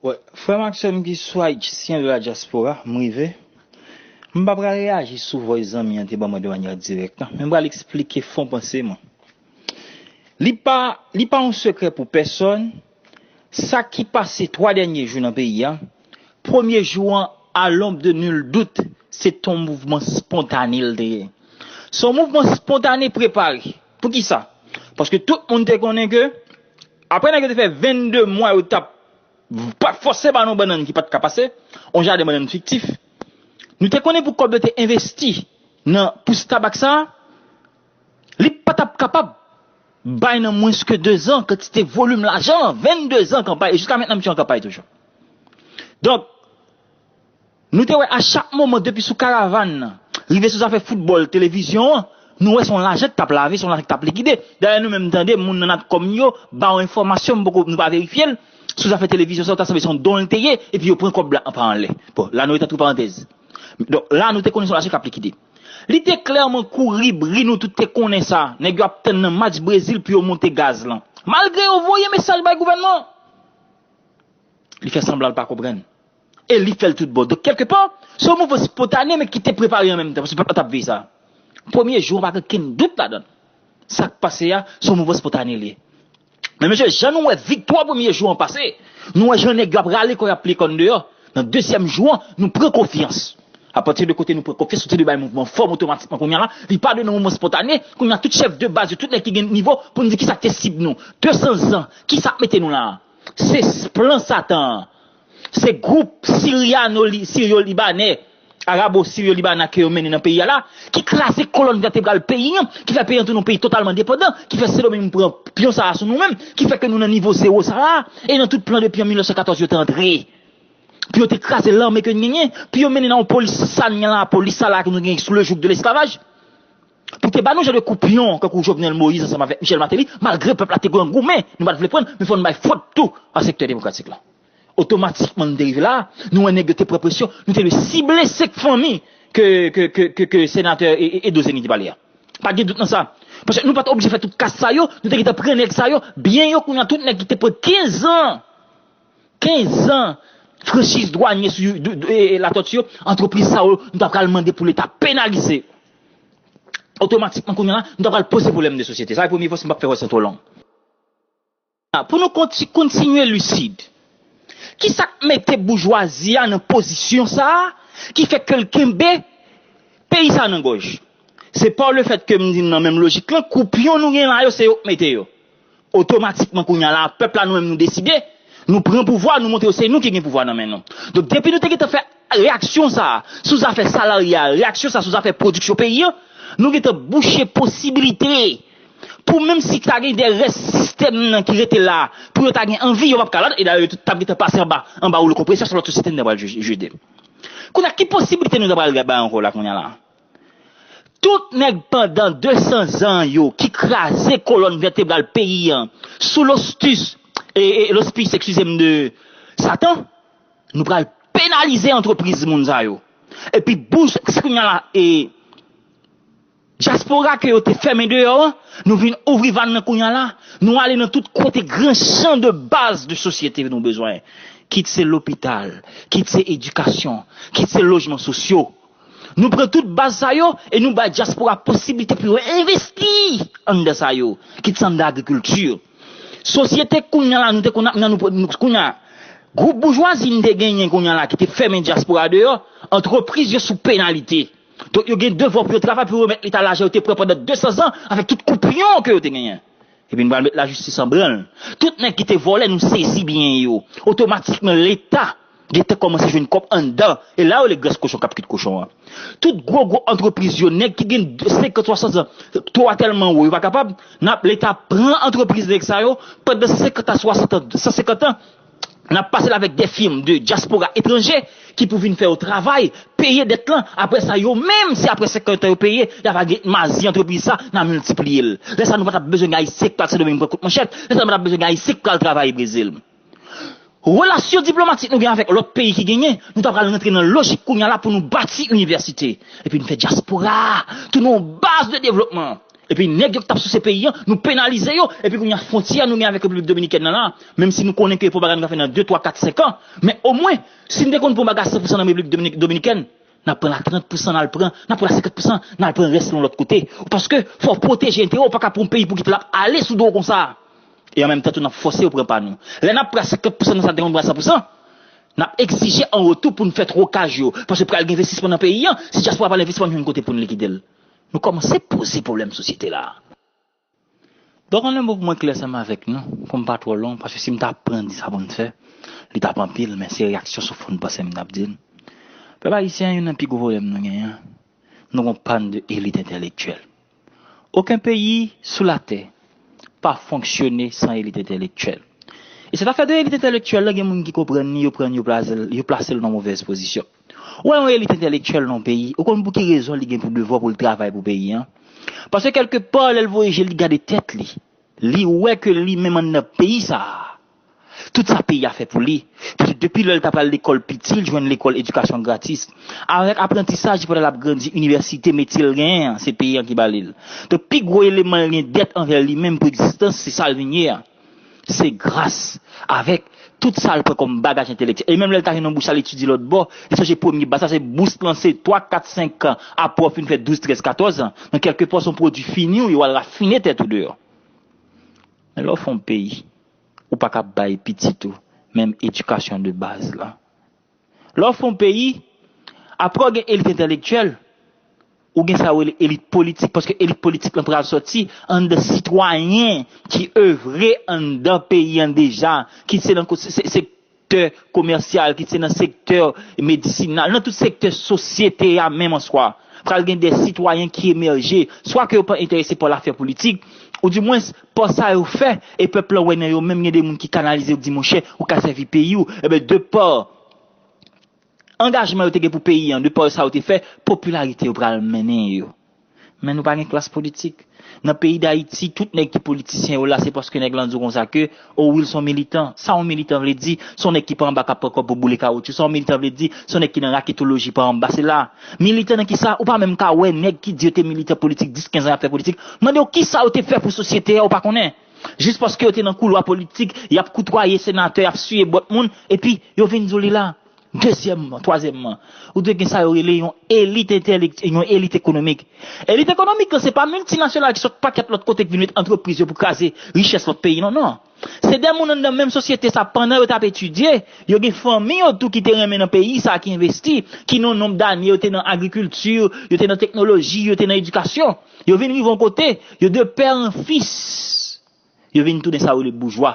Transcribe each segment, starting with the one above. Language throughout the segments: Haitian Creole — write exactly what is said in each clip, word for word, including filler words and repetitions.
Wè, frè m ak sè m ki sou Ayisyen de la diaspora, m rive. M pa pral reyaji sou vòy zanmi an te ban mwen de manyè dirèk, non, men m pral eksplike fon panse mwen. Li pa, li pa yon sekrè pou pèsòn, sa ki pase twa dènye jou nan peyi a, premye jou an, à l'ombre de nul doute, se t yon mouvman spontane l te ye. Se yon mouvman spontane prepare. Poukisa? Paske tout moun te konnen ke, apre nèg yo te fè vennde mwa yo t ap pa fòse ba nou bannann ki pa t ka pase, yon jaden bannann fiktif. Nou te konnen pou kòb yo te envesti nan, pou Starbucks sa, li pa t ap kapab bay nan mwens ke de zan kantite volim lajan, vennde zan kanpay, e jiska mentnan misye an kanpay toujou. Donk, nou te wè a chak moman depi sou karavann nan, rive sou zafè foutbòl, televizyon an, nou wè se yon lajan k t ap lave, se yon lajan k t ap likide. Dayè nou menm tande moun nan Natcom yo ba yon enfòmasyon, m poko, nou pa verifye l, sou zafè televizyon sa, yo ta sanble se yon don l te ye, epi yo pran kòb la anba anlè. Bon, la nou ret antre parantèz. Donk, la nou te konnen se yon lajan k ap likide. Li te klèman kouri bri, nou tout te konnen sa. Nèg yo ap tann nan match Brezil pou yo monte gaz lan. Malgre yo voye mesaj bay gouvènman, li fè sanblan l pa konprann. E li fè l tout bon. Donk, kèlkepa, se yon mouvman spontane, men ki te prepare an menm tan, paske pèp la t ap veye sa. Premye jou an, pa gen okenn dout ladan l. Sa k pase a, se yon mouvman spontane li ye. Men mesye, jan nou wè viktwa premye jou an pase, nou wè jan nèg yo ap rale kò, y ap pile kòn deyò. Nan dezyèm jou an, nou pran konfyans. Apati de kote nou pran konfyans, nou te dwe bay mouvman fòm otomatikman. Kounye a la, li pa dwe nan mouvman spontane. Kounye a, tout chèf de baz yo, tout nèg ki gen nivo, pou n di kisa k te sib nou. De san zan, kisa k mete nou la a? Se s-, plan Satan an. Se gwoup siryano-li-, siryo-libanè, arabo-siryo-libanè ke yo mennen nan peyi a la, ki kraze kolòn vètebral peyi an, ki fè peyi an tounen yon peyi totalman depandan, ki fè Sendomeng pran pyon sa a sou nou menm, ki fè ke nou nan nivo zewo sa a, e nan tout plan depi an mil nèf san katòz yo te antre. Pou yo te kraze lame ke n genyen, pou yo mennen nan yon polis sa n gen la, polis sa la ke nou gen sou le joug de lesklavaj. Pou te ba nou jan de koupyon, kankou Jovenel Moïse ansanm avèk Michel Martelly, malgre pèp la te grangoumen, nou pa t vle pran l, men fò n bay fòt tou a sektè demokratik la. Otomatikman, nou te rive la, nou wè nèg yo te pran presyon, nou te dwe sible senk fanmi ke, ke, ke, ke, ke senatè E-, E-, Edo Zeni te pale a. Pa gen dout nan sa. Paske nou pa t oblije fè tout kas sa yo, nou te gentan pran nèg sa yo, byen yo, kounye a tout nèg ki te pran kenz an, kenz an franchiz dwanye sou, dou-, dou-, e, e, Latòti yo, antrepriz sa yo, nou ta pral mande pou Leta penalize. Otomatikman, kounye a la, nou ta pral poze pwoblèm de sosyete. Sa e premye fwa, si m p ap fè wè sa twò long. Pou nou konti-, kontinye lisid, kisa k mete boujwazi a nan pozisyon sa a ki fè ke l kenbe peyi sa a nan gòj? Se pa lefèt ke m di n nan menm lojik lan, koupyon nou gen la yo, se yo k mete yo. Otomatikman, kounye a la, pèp la, nou menm, nou deside, nou pran pouvwa, nou montre yo se nou ki gen pouvwa nan men nou. Donk, depi nou te gentan fè reyaksyon sa a sou zafè salarye a, reyaksyon sa a sou zafè pwodiksyon peyi an, nou gentan bouche posibilite pou menm si ta gen de rès sistèm nan ki rete la, pou yo ta gen anvi, yo p ap ka la, e dayè yo tout t ap gentan pase anba, anba woulo konpresè, se lòt sosyete n ta pral jwe, jwe de. Kounye a, ki posibilite nou ta pral bay ankò la kounye a la? Tout nèg pandan de san zan yo ki kraze kolòn vètebral peyi an sou lostis, e, e, lospis, eskize m, de Satan, nou pral penalize antrepriz moun sa yo. Epi bouch, si kounye a la, e, dyaspora ke yo te fèmen deyò an, nou vin ouvri vàn nan kounye a la, nou ale nan tout kote gran chan de baz de sosyete nou bezwen. Kit se lopital, kit se edikasyon, kit se lojman sosyo. Nou pran tout baz sa yo e nou bay dyaspora posiblite pou yo envesti anndan sa yo, kit se anndan agrikilti. Sosyete kounye a la, nou te konn ap nan, nou, nou, kounye a, gwoup boujwazi n te genyen kounye a la ki te fèmen dyaspora deyò, antrepriz yo sou penalite. Donk, yo gen devwa pou yo travay, pou yo remèt Leta lajan yo te pran pandan de san zan avèk tout koupyon ke yo te genyen. Epi n pral met lajistis an branl. Tout nèg ki te vòlè, nou sezi byen yo. Otomatikman, Leta gentan kòmanse jwenn kòb anndan. E la yo le grès kochon k ap kuit kochon an. Tout gwo gwo antrepriz yo, nèg ki gen senkant, swasant zan, twa tèlman wo, yo pa kapab. N ap, Leta pran antrepriz nèg sa yo, pandan senkant a swasant an, san senkant an, n ap pase l avèk de fim de dyaspora etranje ki pou vin fè yo travay, peye dèt lan. Apre sa, yo menm, si apre senkant an yo peye, y ap agit mazi antrepriz sa, n a miltipliye l. Lè sa, nou pa t ap bezwen gen Ayisyen k pral Sendomeng pran kout manchèt. Lè sa, nou pa t ap bezwen gen Ayisyen k pral travay Brezil. Relasyon diplomatik nou gen avèk lòt peyi ki genyen, nou ta pral rantre nan lojik kounye a la pou nou bati inivèsite. Epi nou fè dyaspora a tounen yon baz de devlopman. Epi nèg yo ki t ap souse peyi an, nou penalize yo. Epi kounye a fwontyè nou gen avèk Repiblik Dominikèn nan la, menm si nou konnen ke e pa yon bagay nou ka fè nan de, twa, kat, senk an, men omwen, si n te konn pran bagay a san pou san nan Repiblik Dominik- Dominikèn, n ap pran la trant pou san, n al pran, n ap pran la senkant pou san, n al pran rès lan lòt kote. Paske fò w pwoteje enterè w, ou pa ka pran yon peyi pou kite l ap ale sou do w konsa. E an menm tan tou, n ap fòse yo pran pa nou. Lè n ap pran senkant pou san nan sa n te konn pran san pou san, n ap egzije an retou pou n fè twokaj yo. Paske pral gen envestisman nan peyi an, si dyaspora pral envesti, pa n jwenn kote pou n likide l. Nou kòmanse poze pwoblèm sosyete la. Donk, an yon mo pou mwen klè ansanm avèk nou, pou m pa twò long, paske si m ta pran di sa pou m fè, li t ap anpil, men se reyaksyon sou fon panse m t ap di l. Pèp ayisyen, youn nan pi gwo pwoblèm nou genyen, nou gon pàn de elit entèlektyèl. Okenn peyi sou latè pa fonksyone san elit entèlektyèl. E sèt afè de elit entèlektyèl la, gen moun ki konprann li, yo pran l, yo plase l, yo plase l nan movèz pozisyon. Ou wè yon elit entèlektyèl nan yon peyi, ou konn pou ki rezon li gen pou devwa pou l travay pou peyi an? Paske kèlke pa, lè l voye je l, li gade tèt li. Li wè ke li menm anndan peyi sa a, tout sa peyi a fè pou li. Paske depi lè l ta pral lekòl piti, l jwenn lekòl edikasyon gratis. Avèk aprantisaj li pandan l ap grandi, inivèsite, metye l genyen an, se peyi an ki ba li l. Donk, pi gwo eleman l gen dèt anvè li menm pou egzistans, se sa l vin ye a. Se gras avèk tout sa l pran kòm bagaj entèlektyèl. E menm lè l ta jwenn yon bous al etidye lòt bò, li sonje premye baz la, se bous lan se twa, kat, senk an, apre w fin fè douz, trèz, katòz an. Donk, kèlke pa, se yon pwodui fini w ye, w al rafine tèt ou deyò. Men lè w fè yon peyi, ou pa ka bay pitit ou menm edikasyon de baz la. Lè w fè yon peyi, apre w gen elit entèlektyèl, ou gen sa yo rele elit politik, paske elit politik lan pral sòti anndan sitwayen ki evre anndan peyi an deja, kit se nan ko- se- se- sektè komèsyal, kit se nan sektè medisinal, nan tout sektè sosyete a menm an swa. Pral gen de sitwayen ki emèje, swa ke yo pa enterese pa lafè politik, oudimwens, pa sa yo fè, e pèp lan wè nan yo menm gen de moun ki kanalize yo, ki di, monchè, ou ka sèvi peyi w, enben, de pa angajman yo te gen pou peyi an, de pa sa yo te fè, popilarite yo pral mennen yo. Men nou pa gen klas politik. Nan peyi Dayiti, tout nèg ki politisyen yo la, se paske nèg lan di w konsa ke, o, Will se yon militan. Sa yon militan vle di? Se yon nèg ki pa anba k ap pran kòb pou boule kawotchou. Sa yon militan vle di? Se yon nèg ki nan raketoloji pa anba. Se la. Militan nan kisa? Ou pa menm ka wè nèg ki di yo te militan politik dis, kenz an y ap fè politik. Mande yo kisa yo te fè pou sosyete a, ou pa konnen. Jis paske yo te nan koulwa politik, y ap koutwaye senatè, y ap siye bòt moun, epi yo vin di w li la. Dezyèmman, twazyèmman, ou dwe gen sa yo rele yon elit entèlekt- yon elit ekonomik. Elit ekonomik lan, se pa miltinasyonal ki sot pakèt lòt kote ki vin met antrepriz yo pou kraze richès lòt peyi, non, non. Se de moun anndan menm sosyete sa, pandan yo t ap etidye, yo gen fanmi yo tou ki te renmen nan peyi sa, ki envesti, ki nan nonb dane yo te nan agrikilti, yo te nan teknoloji, yo te nan edikasyon. Yo vin rive yon kote, yo de pè an fis. Yo vin tounen sa yo rele boujwa.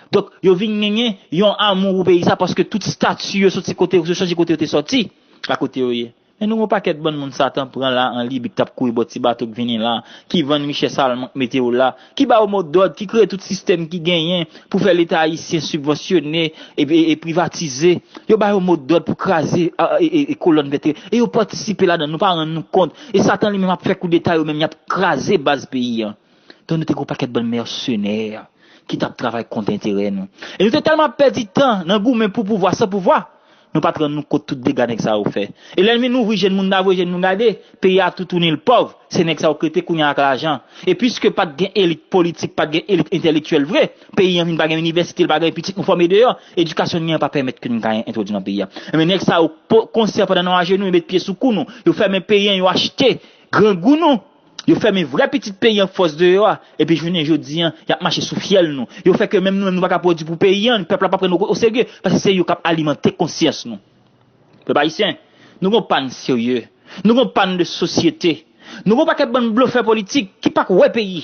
Donk, yo vin genyen yon amou pou peyi sa, paske tout stati yo soti kote, yo chanje kote yo te sòti, a kote yo ye. Men nou gon pakèt bann moun Satan pran la an Libi k t ap kouri bò ti bato k vini la, ki vann richès alman k mete yo la, ki ba yo modòd, ki kreye tout sistèm ki genyen pou fè Leta ayisyen sibvansyone e, e, e privatize. Yo ba yo modòd pou kraze a, e, e, e kolòn vètebre. E yo patisipe ladan, nou pa rann nou kont. E Satan li menm ap fè koudeta yo menm, y ap kraze baz peyi an. Donk, nou te gen yon pakèt bann mèsenè ki t ap travay kont enterè nou. E nou te tèlman ap pèdi tan nan goumen pou pouvwa san pouvwa, nou pa t rann nou kont tout dega nèg sa yo fè. E lè n vin ouvri je n, moun ta voye je n, nou gade, peyi a tou tounen l pòv, se nèg sa yo k rete kounye a ak lajan. E piske pa t gen elit politik, pa t gen elit entèlektyèl vre, peyi an vin pa gen inivèsite, l pa gen pitit nou fòme deyò, edikasyon n genyen pa pèmèt ke n ka entwodui nan peyi a. Enben, nèg sa yo po- konsyan pandan nou ajenou, yo met pye sou kou nou, yo fèmen peyi an, yo achte grangou nou. Yo fèmen vrè pitit peyi an fòs deyò a, epi jounen jodi an, y ap mache sou fyèl nou. Yo fè ke menm nou menm nou pa ka pwodui pou peyi an, pèp la pa pran nou o serye, paske se yo k ap alimante konsyans nou. Pèp ayisyen, nou gon pàn serye, nou gon pàn de sosyete, nou gon pakèt bann blofè politik ki pa k wè peyi,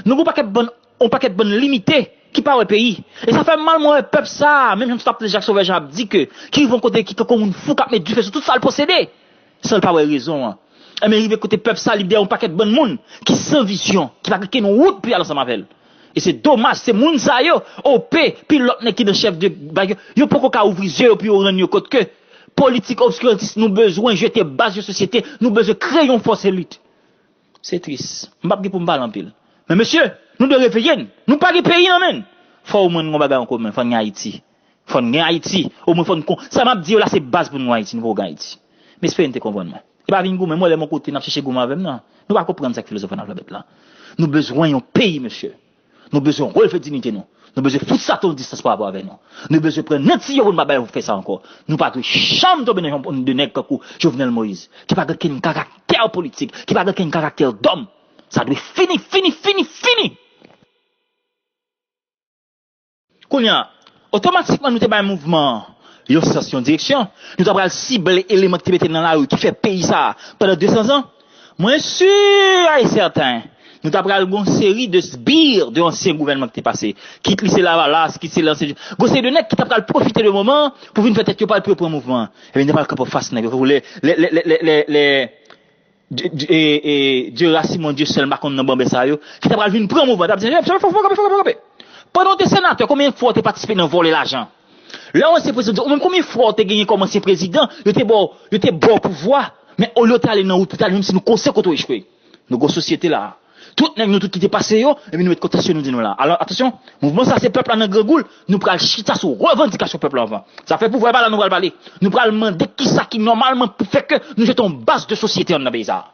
nou gon pakèt bann, on pakèt bann limite ki pa wè peyi. E sa fè m mal, mwen wè pèp sa a, menm jan m t ap tande Jacques Sauveur Jean ap di ke, ki rive yon kote ki tankou moun fou k ap met dife sou tout sa l posede. San l pa wè rezon an. Enben, rive kote pèp sa, li dèyè yon pakèt bann moun ki san vizyon, ki pa gen kenn wout pou y al ansanm avè l. E se domaj, se moun sa yo, O P, pi lòt nèg ki nan chèf de bagay yo, yo poko ka ouvri zye yo pou yo rann yo kont ke politik obskirantis nou bezwen jete baz yon sosyete, nou bezwen kreye yon fòs elit. Se tris. M p ap gen pou m pale anpil. Men mesye, nou dwe reveye n. Nou pa gen peyi nan men n. Fò omwen n gon bagay an komen. Fò n gen Ayiti. Fò n gen Ayiti. Omwen fò n kon. Sa m ap di yo la se baz pou n gen Ayiti. Nou poko gen Ayiti. M espere n te konprann mwen. pa vin goumen, mwen lè m yon kote n ap chèche goumen avè m nan. Nou pa konprann sa k filozof analfabèt la. Nou bezwen yon peyi, mesye. Nou bezwen releve diyite nou. Nou bezwen fout sa yon distans pa rapò avè nou. Nou bezwen pran nèg tiyo pou n pa bay yo fè sa ankò. Nou pa dwe janm tonbe nan yon de nèg tankou Jovenel Moïse, ki pa gen kenn karaktè politik, ki pa gen kenn karaktè dòm. Sa dwe fini, fini, fini, fini! Kounye a, otomatikman nou te bay mouvman an yon sans, yon direksyon. Nou ta pral sible eleman ki te mete l nan lari, ki fè peyi sa a pandan de san zan. Mwen si e sèten, nou ta pral gon seri de sbir de ansyen gouvènman ki te pase. Kit li se Lavalas, kit se lansyen, gon seri de nèg ki ta pral pwofite de moman an pou vin fè tèt yo pal pou yo pran mouvman an. Ebyen, nou ta pral kanpe anfas nèg yo, lè, lè, lè, lè, lè, lè, Dye, Dye, e, e, Dye Rasimon, Dye sèl, m pa konn nan banbè sa yo, ki ta pral vin pran mouvman, t ap di, "Hey, fò, fò, fò kanpe, fò kanpe, fò kanpe." Pandan w te senatè, konbyen fwa w te patisipe nan vòlè lajan? Lè w ansyen prezidan, ou menm konbyen fwa w te genyen kòm ansyen prezidan, yo te ba w, yo te ba w pouvwa, men olye w te ale nan wout pou w t ale, menm si nou konsyan kote w echwe. Nou gon sosyete la. Tout nèg nou tout ki te pase yo, epi nou met kontansyon nou di nou la. Alò, atansyon, mouvman sa se pèp la nan grangou l, nou pral chita sou revandikasyon pèp la anvan. Sa fè pouvwa pa la nou pral pale. Nou pral mande kisa ki nòmalman pou fè ke nou jete yon baz de sosyete anndan peyi sa a.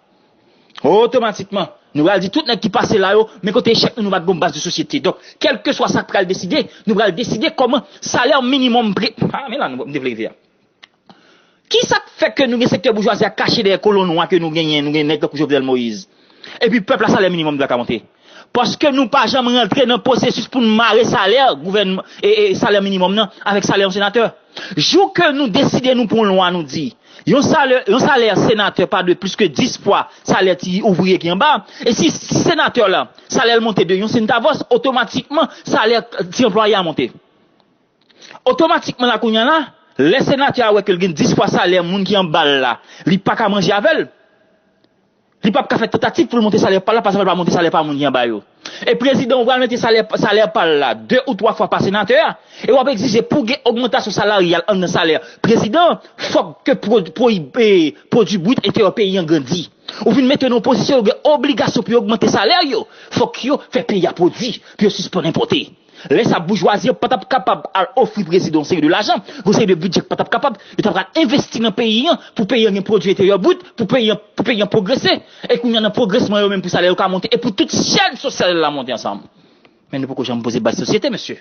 Otomatikman, nou pral di tout nèg ki pase la yo, men kote echèk nou, nou pa t gon baz de sosyete. Donk, kèlkeswa sa k pral deside, nou pral deside kòman salè minimòm pre-, ah, men la nou, nou te vle rive a. Kisa k fè ke nou gen sektè boujwazi a kache dèyè kolon nwa ke nou genyen, nou gen nèg tankou Jovenel Moïse? Epi pèp la, salè minimòm dwe ka monte. Paske nou pa janm rantre nan pwosesis pou n mare salè gouvènman, e, e, salè minimòm nan avèk salè yon senatè. Jou ke nou deside nou pran yon lwa, nou di, yon salè, yon salè senatè pa dwe plis ke dis fwa salè ti ouvriye ki anba. E si, si senatè la, salè l monte de yon sentavòs, otomatikman, salè ti anplwaye a monte. Otomatikman la kounye a la, lè senatè a wè ke l gen dis fwa salè moun ki anba l la, li pa ka manje avè l, li p ap ka fè tantativ pou l monte salè pa l la, paske l pa monte salè pa moun ki anba yo. E prezidan, ou pral mete salè, salè pa l la de ou twa fwa pa senatè a, e w ap egzije pou gen ogmantasyon salaryal anndan salè prezidan, fòk ke pwo-, pwo-, e, pwodui brit enteryè peyi an grandi. Ou vin mete yo nan pozisyon yo gen obligasyon pou yo ogmante salè yo. Fòk yo fè peyi a pwodui, pou yo sispann enpòte. Lè sa boujwazi an pa t ap kapab al ofri prezidan yon seri de lajan, yon seri de bidjè k pa t ap kapab, yo ta pral envesti nan peyi an, pou peyi an gen pwodui enteryè brit, pou peyi an, pou peyi an pwogrese. E kounye a nan pwogresman yo menm pou salè yo ka monte, e pou tout chèn sosyal la monte ansanm. Men nou poko janm poze baz sosyete, mesye.